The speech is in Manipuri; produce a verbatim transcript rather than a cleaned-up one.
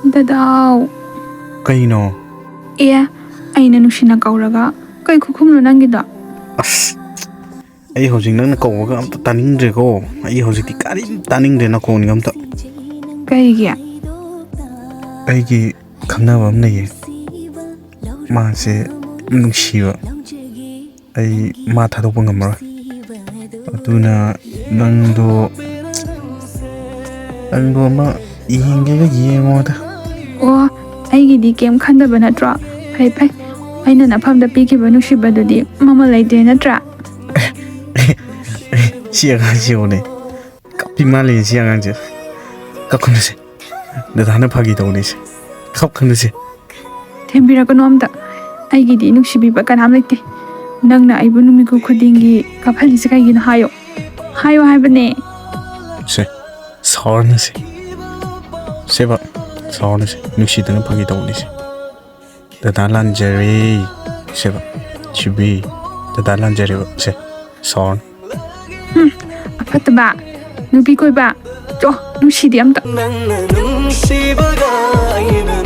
ꯗꯗꯥꯎ꯫ ꯀꯩꯅꯣ? ꯑꯦ, ꯑꯩꯅ ꯅꯨꯡꯁꯤꯅ ꯀꯧꯔꯒ ꯀꯩ ꯈꯨꯈꯨꯝꯅꯣ ꯅꯪꯒꯤꯗꯣ? ꯑꯁ, ꯑꯩ ꯍꯧꯖꯤꯛ ꯅꯪꯅ ꯀꯧꯕꯒ ꯑꯝꯇ ꯇꯥꯅꯤꯡꯗ꯭ꯔꯦꯀꯣ꯫ ꯑꯩ ꯍꯧꯖꯤꯛꯇꯤ ꯀꯔꯤꯝ ꯇꯥꯅꯤꯡꯗ꯭ꯔꯦ ꯅꯈꯣꯟꯒ ꯑꯝꯇ꯫ ꯀꯩꯒꯤ? ꯑꯩꯒꯤ ꯈꯪꯅꯕ ꯑꯃ ꯂꯩꯌꯦ, ꯃꯥꯁꯦ ꯌꯥꯝ ꯅꯨꯡꯁꯤꯕ꯫ ꯑꯩ ꯃꯥ ꯊꯥꯗꯣꯛꯄ ꯉꯝꯃꯔꯣꯏ꯫ ꯑꯗꯨꯅ ꯅꯪꯗꯣ, ꯅꯪꯗꯣ ꯑꯃ ꯌꯦꯡꯒꯦꯒ ꯌꯦꯡꯉꯣꯗ꯫ ꯑꯣ, ꯑꯩꯒꯤꯗꯤ ꯀꯩꯝ ꯈꯟꯗꯕ ꯅꯠꯇ꯭ꯔꯣ? ꯐꯩ ꯐꯩ, ꯑꯩꯅ ꯅꯐꯝꯗ ꯄꯤꯈꯤꯕ ꯅꯨꯡꯁꯤꯕꯗꯨꯗꯤ ꯃꯃꯜ ꯂꯩꯇ꯭ꯔꯦ ꯅꯠꯇ꯭ꯔꯥ? ꯁꯤ ꯑꯉꯥꯡꯁꯤ ꯌꯦꯡꯉꯨꯅꯦ, ꯀꯞꯄꯤ ꯃꯥꯜꯂꯦ ꯁꯤ ꯑꯉꯥꯡꯁꯦ꯫ ꯀꯞꯀꯅꯨꯁꯦ, ꯗꯗꯥꯅ ꯐꯥꯒꯤ ꯇꯧꯅꯤꯁꯦ, ꯀꯞꯀꯅꯨꯁꯦ꯫ ꯊꯦꯝꯕꯤꯔꯛꯀꯅꯨ ꯑꯝꯇ, ꯑꯩꯒꯤꯗꯤ ꯅꯨꯡꯁꯤꯕꯤꯕ ꯀꯅꯥꯝ ꯂꯩꯇꯦ꯫ ꯅꯪꯅ ꯑꯩꯕꯨ ꯅꯨꯃꯤꯠꯀꯨꯞ ꯈꯨꯗꯤꯡꯒꯤ ꯀꯞꯍꯜꯂꯤꯁꯦ ꯀꯩꯒꯤꯅꯣ ꯍꯥꯏꯌꯣ, ꯍꯥꯏꯌꯣ ꯍꯥꯏꯕꯅꯦ꯫ ꯁꯦ, ꯁꯥꯎꯔꯅꯨꯁꯦ꯫ ꯁꯦꯕ, ꯁꯥꯎꯔꯅꯨꯁꯦ, ꯅꯨꯡꯁꯤꯗꯅ ꯐꯥꯒꯤ ꯇꯧꯕꯅꯤꯁꯦ꯫ ꯗꯗꯥ ꯂꯥꯟꯖꯔꯦ꯫ ꯁꯦꯕ, ꯁꯤꯕꯤ, ꯗꯗꯥ ꯂꯥꯟꯖꯔꯦꯕ꯫ ꯁꯦ, ꯁꯥꯎꯔꯅꯨ꯫ ꯑꯐꯠꯇꯕ, ꯅꯨꯄꯤ ꯀꯣꯏꯕ, ꯆꯣ, ꯅꯨꯡꯁꯤꯗꯦ ꯑꯝꯇ꯫ ꯅꯪꯅ ꯅꯨꯡꯁꯤꯕꯒ ꯑꯩꯅ